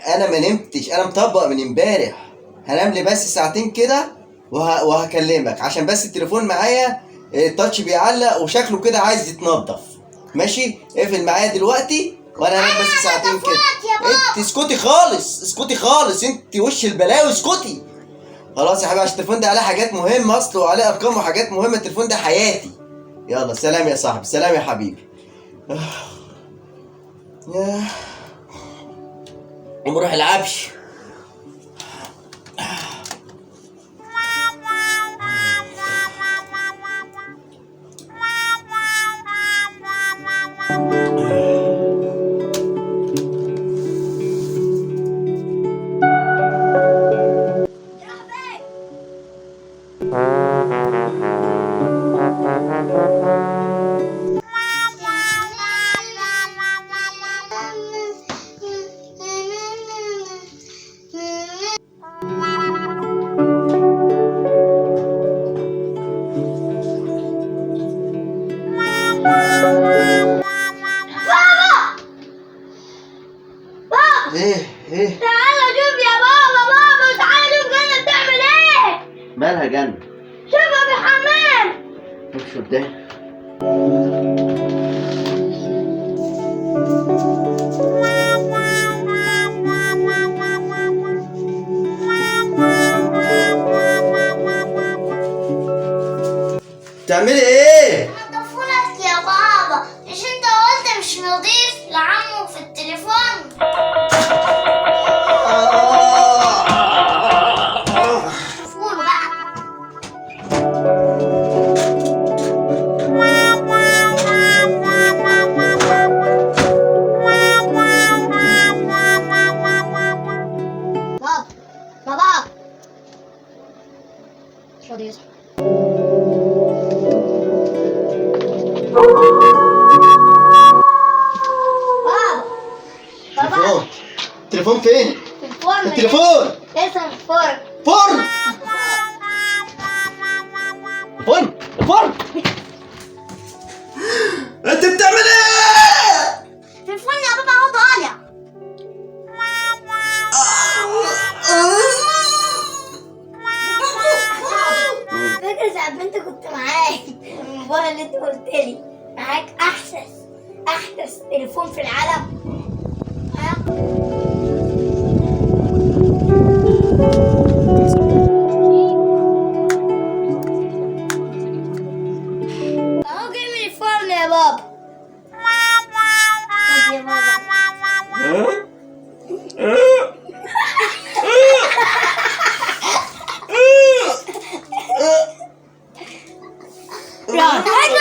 انا ما نمتش، انا مطبق من امبارح. هنام لي بس ساعتين كده وهكلمك، عشان بس التليفون معايا ال touch بيعلق وشكله كده عايز يتنضف. ماشي، اقفل معايا دلوقتي وانا هنام بس ساعتين كده. انت اسكتي خالص، اسكتي خالص، انت وش البلاوي، اسكتي خلاص يا حبيبي، عشان التليفون ده عليه حاجات مهمة اصله، وعليه ارقام وحاجات مهمه، التليفون ده حياتي. يلا سلام يا صاحبي، سلام يا حبيبي. يا قوم روح العبش. بابا، بابا. ايه ايه؟ تعالى شوف يا بابا، بابا تعالى شوف جنة بتعمل ايه. مالها جنة؟ شوفها في الحمام. مش قدام. تعملي ايه؟ نضفولك يا بابا، مش انت قلت مش نضيف لعمو في التليفون؟ فول بقى. بابا، بابا، مش راضي يصحى. بابا، بابا. تليفون، التليفون فين؟ في الفرن. التليفون لسه في الفرن. فرن، فرن، فرن. انت بتعمل ايه؟ في الفرن يا بابا، اهو طالع. فاكر ساعة ما انت كنت معاك الموبايل اللي انت قلت لي معاك احدث تليفون في العالم؟ ها؟ اهو جاي من الفرن يا بابا. طب يا بابا. يلا.